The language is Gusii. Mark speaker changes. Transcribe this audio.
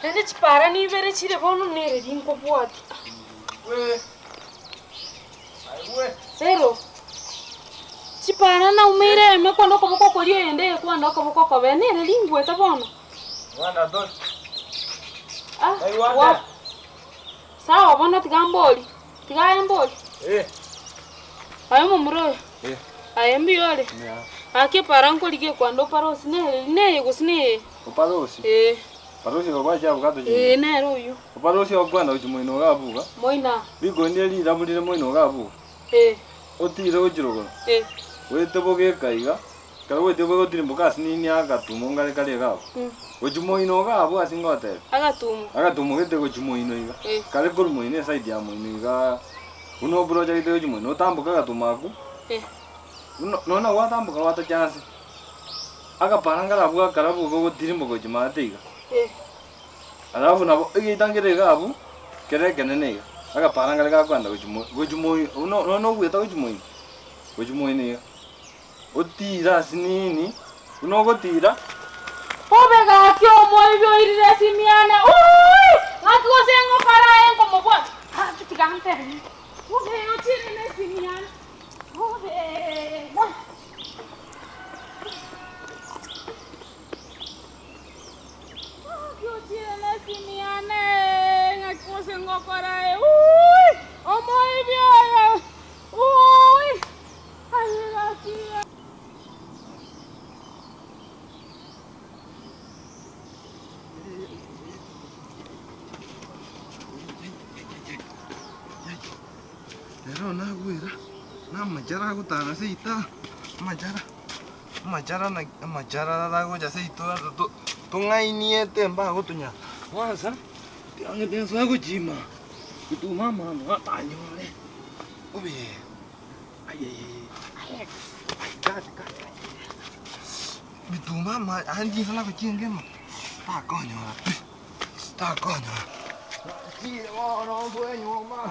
Speaker 1: Naende chipara nibere chire bono nere rinkobwatia. Rero, chipara naumeire ime kwanda okoboko okoria eyende eye kwanda okoboko okobee nere ringwete bono. Ah, wa- Sawa bono tiga mbori, tiga aye mbori. Aye omomura oyo, aye mbuya ore? Gaki epara nkorigia ekwanda opare ose nere neye gose neye?
Speaker 2: Opare ose?
Speaker 1: Ee.
Speaker 2: Opare ose gokwa chiabukato chinde?
Speaker 1: Ee nere oyio.
Speaker 2: Opare ose okwenda gochia moino iga abwo iga?
Speaker 1: Moino aa.
Speaker 2: Rikoni rire rirabu rire moino iga abwo iga?
Speaker 1: Ee.
Speaker 2: Otire gochia rogoro?
Speaker 1: Ee.
Speaker 2: Goete bogeka iga, ekero goetire bobe gotirimboka ase nini agatumo ngare kare iga abwo. Gochia moino iga abwo ase ngotebia.
Speaker 1: Agatumo.
Speaker 2: Agatumo gete gochia moino iga.
Speaker 1: Ee.
Speaker 2: Kare korwa moino eside ya moino igaa, buna oburocha gete gochia moino, otamboke agatumo akwo.
Speaker 1: Ee.
Speaker 2: Buna nonya gwatamboka gwatacha ase, agapara nkarabwo akarabwo gogotirimboka gochia maate iga. Alafu nabo egeita nkere iga abwo, kere ekenene iga, agapara nkare gakoenda gochia mo gochia moi buna nonya ogoeta gochia moino, gochia moino iga, otiire ase nini, buna ogotira.
Speaker 1: Bobe gaki omoibi oirire esimi yane, uuii! Ng'aki gose ngokora aye nkomobwata? Gaki tiga ntebi, bobe ochire nesimi yane, bobe. Ng'aki ochire nesimi yane, ng'aki gose ngokora aye, uuii! Omoibi oyo, uuii! Aye gaki.
Speaker 2: Ero nagwera, namachara agotara seito, amachara, amachara naki amachara aragocha seito ase to tong'ainiete mbagotonyara. Kwanza, tiang'ete nsoe gochima, gotuma amano atanyore, obe ayayaya ai gati gati bituma ama aye chinsa nagochia engima, takonyora pi, takonyora. Nachire bono nsoe nyomba.